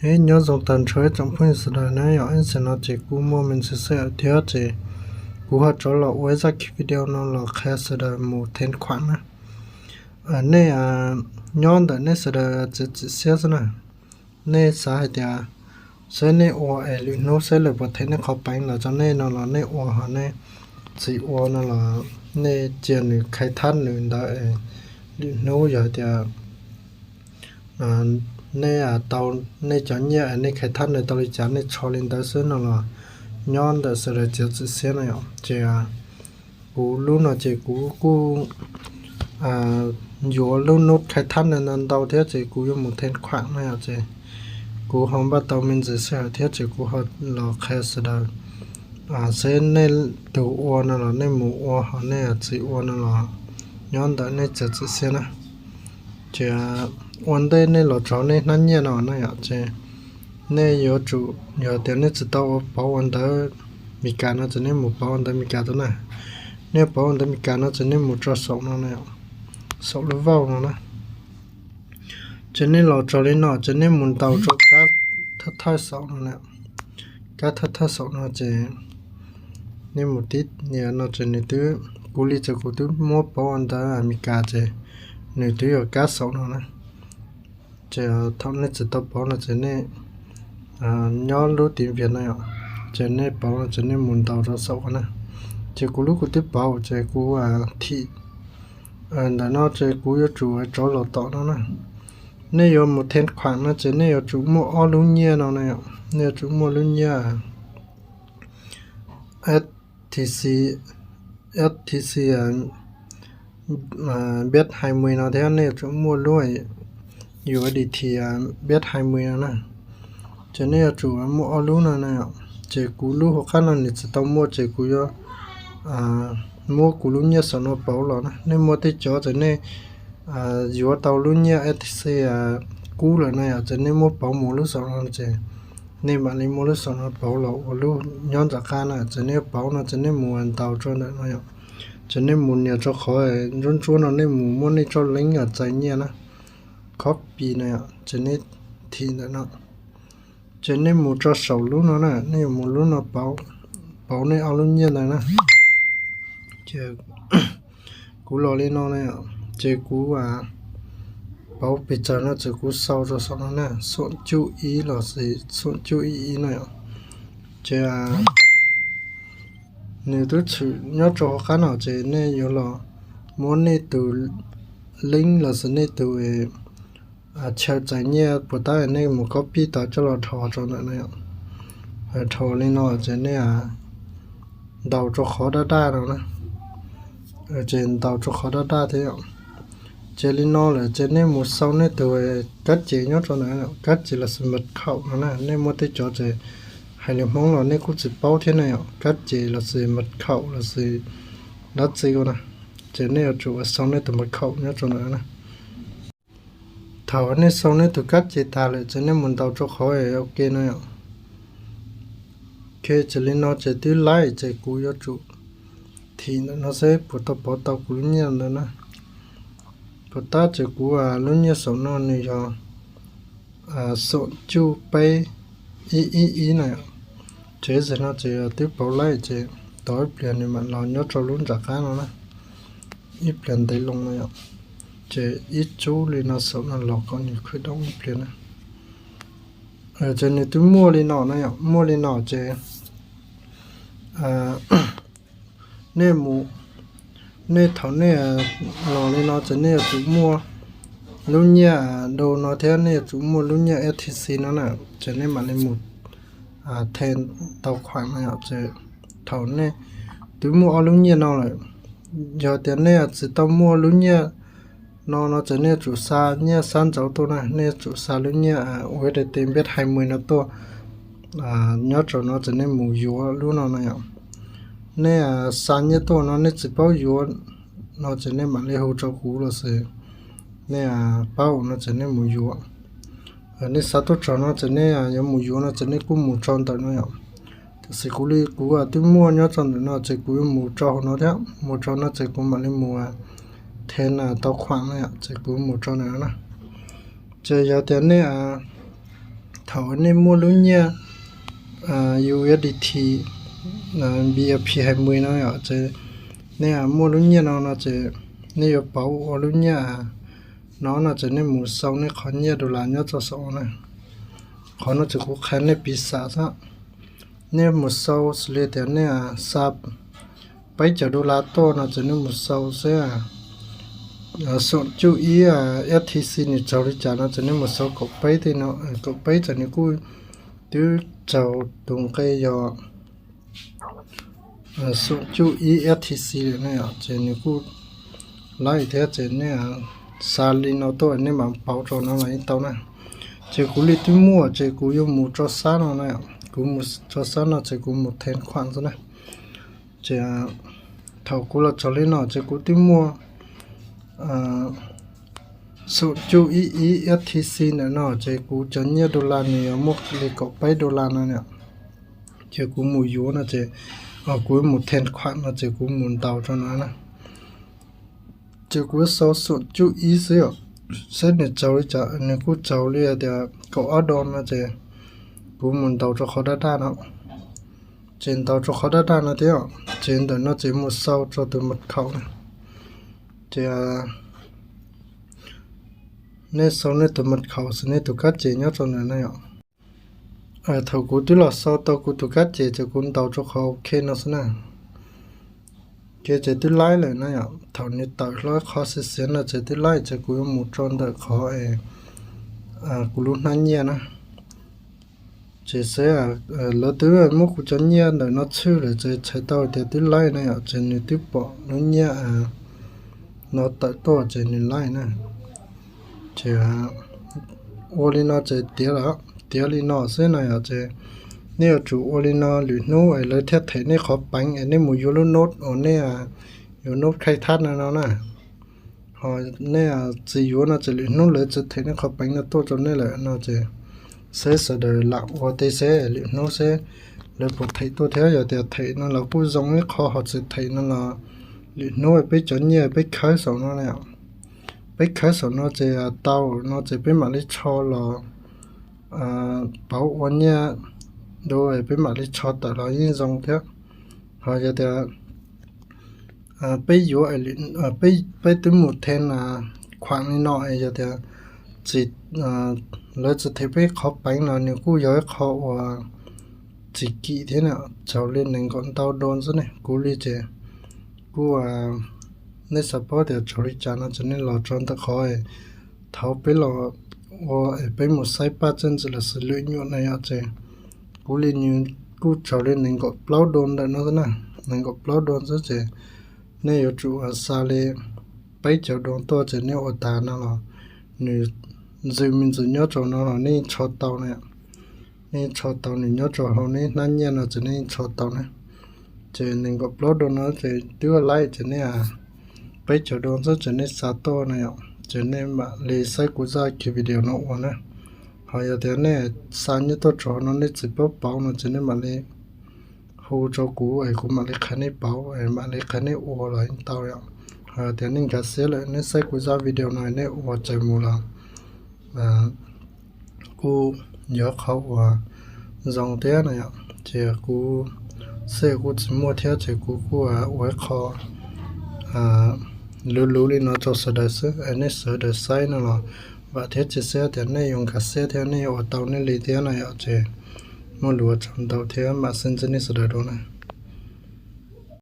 Ib nyob zoo tag nrho ib tsoom phooj ywg sawv daws na yom, ib xyoo no ces kuj muaj me ntsis sij hawm thiab ces kuv ho rov los ua ib zaj video no los qhia sawv daws mus theej khuam na. Nej nyob ntawm nej sawv daws txiav txim siab xwb na. Nej xav hais tias seb nej ua es lwm hnub seb lawv puas them nej qhov peev los rau nej no los nej ua ho nej txiv ua no los nej cia nws khai thab nws ntawd es lwm hnub yog tias nej tau nej cov nyiaj es nej khai thab nws tau li cas nej tsho li ntawd xwb no los nyob ntawm sawv daws txiav txim siab no yom. Ces kuv lub no ces kuv kuj yuav lub nub khai thab nws ntau ntau thiab ces kuv yuav mus theej khuam no yom. Ces kuv ho npaj tau me ntsis sij hawm thiab ces kuv ho los qhia sawv daws seb nej tus ua no los nej mus ua ho nej txiv ua no los nyob ntawm nej txiav txim siab na. Ces ua ntej nej los tso nej hnab nyiaj no na yom, ces nej yuav tsum, yog tias nej tsis tau ua pauv ua ntawv Meskas no ces nej mus pauv ua ntawv Meskas tau na. Nej pauv ua ntawv Meskas no ces nej mus tso saum no na, saum lub vauj no na. Ces nej los tso li no ces nej mus ntaus rau kab thawj thawj saum no na. Kab thawj thawj saum no ces nej mus tib nias no ces nws twb, kuv li ces kuv twb muab pauv ua ntawv Meskas ces nws twb yog kab saum no na. Ces thaum nej tsis tau pauv no ces nej nyob lub tiv vias no yom, ces nej pauv no ces nej mus ntaus rau saum ko na. Ces kuv lub kuv twb pauv ces kuv thim ntawm no ces kuv yuav tsum rov los tom no na. Nej yuav mus theej khuam no ces nej yuav tsum muaj ob lub nyiaj no na yom, nej yuav tsum muaj lub nyiaj FTC, FTC bet hai mươi no thiab nej yuav tsum muaj lub USDT bet hai mươi no na. Ces nej yuav tsum muaj ob lub no na. Ces kuv lub hauv qab no nws tsis tau muaj ces kuv yuav muab kuv lub nyiaj saum no pauv los na. Nej muaj tej cov ces nej yuav tau lub nyiaj FTC kub lawm na yom, ces nej muab pauv mus lub saum no ces nej mam li muaj lub saum no pauv los ua lub nyob nram qab na. Ces nej pauv no ces nej mus ntaus rau ntawm no yom. Ces nej mus nias rau qhov ntsuab ntsuab no nej mus muab nej txoj leeb txais nyiaj na, copy na yom, ces nej thim ntawm no. Ces nej mus tso saum lub no na, nej yuav mus lub no pauv, pauv nej ob lub nyiaj ntawd na. Ces kuv los li no na, ces kuv pauv pes tsawg no ces kuv sau rau saum no na, xoom cuj ib los sis xoom cuj ib ib no yom. Ces nws twb tshwm nyob rau hauv qab no ces nej yuav los muab nej tus leeb los sis nej tus chaw txais nyiaj puas tab nej mus copy tau coj los dhos rau ntawm no. Dhos li no ces nej ntaus rau qhov daj daj no na. Ces ntaus rau qhov daj daj thiab. Ces li no lawm ces nej mus sau nej tus kab ces nyob rau ntawm kab ces los sis mật khẩu no na. Nej muaj tej cov ces hais lus Hmoob los nej kuj tsis paub thiab na yom, kab ces los sis mật khẩu los sis dab tsi ko na. Ces nej yuav tsum sau nej tus mật khẩu nyob rau ntawm na. Thaum nej sau nej tus kab ces tag lawm ces nej mus ntaus rau qhov OK no yom. OK, ces li no ces twb laib ces kuv yuav tsum thim ntawm no seb puas tau pauv tau kuv lub nyiaj ntawd na. Puas tab ces kuv lub nyiaj saum no nws yog xoom cuj peb ib ib ib na. Ces zaum no ces twb pauv laib ces tos ib pliag nws mam los nyob rau lub nram qab no na. Ib pliag ntev loo no yom. Ces ib tsub li no saum no los kom nws khwv doob ib pliag na. Ces nws twb muaj li no na yom, muaj li no ces nej mus, nej thaum nej los li no ces nej yuav tsum muaj lub nyiaj do no thiab nej yuav tsum muaj lub nyiaj FTC no na, ces nej mam li mus then tau khuam no yom. Ces thaum nej twb muaj ob lub nyiaj no lawm, yog tias nej tsis tau muaj lub nyiaj no no ces nej yuav tsum xa nyiaj sab nraud tuaj na, nej yuav tsum xa lub nyiaj USDT bet hai mươi no tuaj. Nyob rau no ces nej mus yuav lub no no yom. Nej xa nyiaj tuaj no nej tsis paub yuav no ces nej mam li hu rau kuv los sis nej paub no ces nej mus yuav. Nej xa tuaj txog no ces nej yuav mus yuav no ces nej kuj mus tso ntawm no yom. Tiam sis kuv li kuv twb muaj nyob rau ntawm no ces kuv yuav mus tso hauv no thiab, mus tso no ces kuv mam li mus then tau khuam no yom, ces kuv mus tso ntawm no na. Ces yog tias nej, Thaum nej muaj lub nyiaj U S D T B L P hai mươi no yom, ces nej muaj lub nyiaj no no ces nej yuav pauv ua lub nyiaj no no ces nej mus sau nej qhov nyiaj dollar nyob rau saum na. Qhov no ces kuv qhia nej piv xam xwb. Nej mus sau xws li tias nej xa peb caug dollar tuaj no ces nej mus sau seb xoom cuj ib F T C nws tsaug li cas no ces nej mus sau kaum peb tej no, kaum peb ces nws kuj twb tsaug tus nqe yog xoom cuj ib F T C lawm ne yom, ces nws kuj laij thiab ces nej xa li no tuaj nej mam pauv rau no los yeej tau na. Ces kuv li twb muaj ces kuv yuav mus rau sab no na, kuv mus rau sab no ces kuv mus then khuam xwb na. Ces thaum kuv los tsaug li no ces kuv twb muaj xoom cuj ib ib F T C ntawm no ces kuv cov nyiaj dollar nws yuav muaj li kaum peb dollar no na. Ces kuv mus yuav no ces, kuv mus then khuam no ces kuv mus ntaus rau no na. Ces kuv sau xoom cuj ib xwb, saib nws tsaug li cas, nws kuj tsaug li tias kaum ob dollar no ces kuv mus ntaus rau qhov daj daj no. Ces ntaus rau qhov daj daj no thiab, ces ntawm no ces mus sau rau tus mật khẩu na. Ces nej sau nej tus mật khẩu xws nej tus kab ces nyob rau ntawm no yom. Thaum kuv twb los sau tau kuv tus kab ces ces kuv ntaus rau qhov OK no xwb na. Ces twb laij lawm na yom, thaum nws tawm hlo qhov xiav xiav no ces twb laij ces kuv yuav mus rau ntawm qhov kuv lub hnab nyiaj na. Ces saib, lawv twb muab kuv cov nyiaj ntawm no txhwj lawm ces txhais tau tias twb laij na yom, ces nws twb pom lub nyiaj no tawm tuaj ces nws laij na. Ces ua li no ces tiav lawm, tiav li no xwb no yom, ces nej yuav tsum ua li no lwm hnub es lawv thiaj them nej qhov peev es nej mus yuav lub nod uas nej yuav nod khai thab no no na. Ho nej tsis yuav no ces lwm hnub lawv tsis them nej qhov peev no tuaj rau nej lawm no ces seb sawv daws lam ua tej seb lwm hnub seb lawv puas them tuaj thiab, yog tias them no los kuj zoo ib qho, ho tsis them no los lwm hnub peb cov nyiaj peb khawb saum no, peb khawb saum no ces tau no ces peb mam li rho los pauv ua nyiaj dua, peb mam li rho tawm los yeej zoo thiab. Ho yog tias peb yuav, peb twb mus then khuam li no es yog tias tsis, lawv tsis them peb qhov peev no nws kuj yog ib qho uas tsis kim thiab na, tsaug li nees nkaum ntau dollar xwb ne. Kuv li ces kuj, nej xav paub tias tsaug li cas no ces nej los rau ntawm qhov thaum peb los ua es peb mus saib paj txawj ntxwv los sis lwm nyuam na yom, ces kuv li nws kuj tsaug li nees nkaum plaub dollar ntawm no xwb na, nees nkaum plaub dollar xwb ces nej yuav tsum xa li peb caug dollar tuaj ces nej ua tas no los nws ntxwv me ntxwv nyob rau no los nej yeej rho tau na. Nej yeej rho tau, nws nyob rau hauv nej hnab nyiaj no ces nej yeej rho tau na. Ces nees nkaum plaub dollar no ces twb laij ces nej peb caug dollar xwb ces nej xa tuaj na yom, ces nej mam li saib kuv zaj kiv video no ua na. Ho yog tias nej xa nyiaj tuaj rau hauv no nej tsis paub pauv no ces nej mam li hu rau kuv es kuv mam li qhia nej pauv, mam li qhia nej ua los yeej tau yom. Ho yog tias nej nkag siab lawm nej saib kuv zaj video no nej ua tsaws mus los kuj yog qhov uas zoo thiab na yom. Ces kuv xwb kuj tsis muaj thiab ces kuv kuj ua ib qho luv luv li no rau sawv daws xwb es nej sawv daws saib no los vam thiab cia siab tias nej yuav nkag siab thiab nej yuav ua tau nej li thiab na yom. Ces muaj lus ua tsaug ntau thiab mam xeeb ntxwv nej sawv daws dua na.